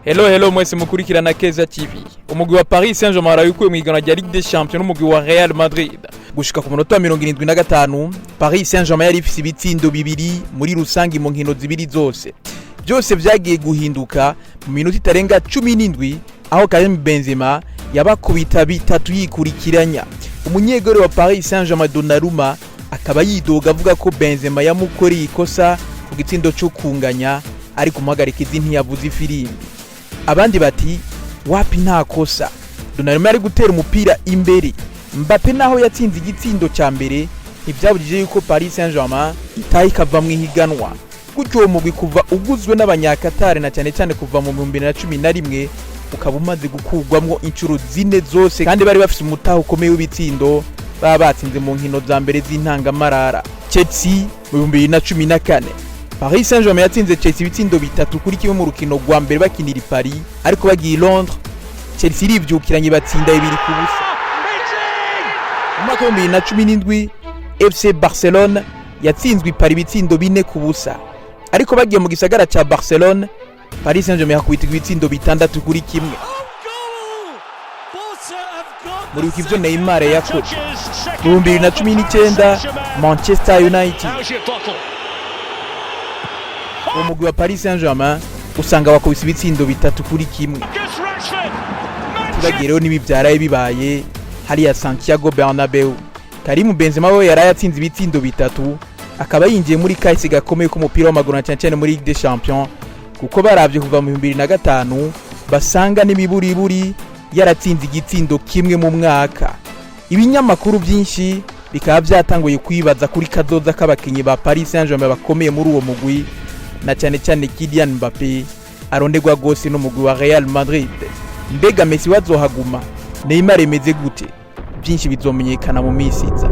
Hello, hello mwese mukurikirana Keza TV. Umugwi wa Paris Saint-Germain waraye ukuwe mu ihiganwa rya Ligue des Champions n'umugwi wa Real Madrid. Gushika ku munota wa 75, Paris Saint-Germain yari ifise ibitsindo 2 muri rusangi mu nkino 2 zose. Byose vyagiye guhinduka mu minota itarenga 17, aho Karim Benzema yabakubita 3 yikurikiranya. Umunyegori wa Paris Saint-Germain Donnarumma akaba yidoga avuga ko Benzema yamukoreye ikosa ku gitsindo cyo kunganya, ariko umuhagarikizi ntiyavuze ifirimbi. Abandi bati wapi, nta kosa, Donnarumma yari gutera umupira imbere. Mbappe naho yatsinze igitsindo cya mbere, ntivyabujije yuko Paris Saint-Germain itaha ikava mu ihiganwa. Gutyo uwo mugwi kuva uguzwe n'abanyakatari, na cyane cyane kuva mu 2011, ukaba umaze gukurwamwo inshuro 4 zose, kandi bari bafise umutaha ukomeye w'ibitsindo baba batsinze mu nkino za mbere z'intangamarara. Chelsea mu 2014, Paris Saint-Germain yatsinze Chelsea ibitsindo 3-1 mu rukino rwa mbere bakinira i Paris, ariko bagiye i Londres Chelsea irivyukiranye batsinda 2-0. Mu mwaka wa 2017, FC Barcelone yatsinzwe i Paris ibitsindo 4-0, ariko bagiye mu gisagara ca Barcelone Paris Saint-Germain yakubitirwa ibitsindo 6-1. Muribuka ivyo Neymar yakoze mu 2019? Manchester United, uwo mugwi wa Paris Saint-Germain usanga bakubise ibitsindo 3-1. Tubagiye rero n'ibi vyaraye bibaye hariya Santiago Bernabeu, Karim Benzema we yaraye atsinze ibitsindo 3, akaba yinjiye muri kahise gakomeye k'umupira w'amaguru, na cyane cyane muri Ligue des Champions, kuko baravye kuva mu 2005 basanga n'imiburiburi yaratsinze igitsindo 1 mu mwaka. Ibinyamakuru byinshi bikaba byatanguye kwibaza kuri kazoza k'abakinyi ba Paris Saint-Germain bakomeye muri uwo mugwi, na cyane cyane Kylian Mbappe aronderwa gose n'umugwi wa Real Madrid. Mbega Messi wazohaguma? Neymar emeze gute? Byinshi bizomenyekana mu minsi iza.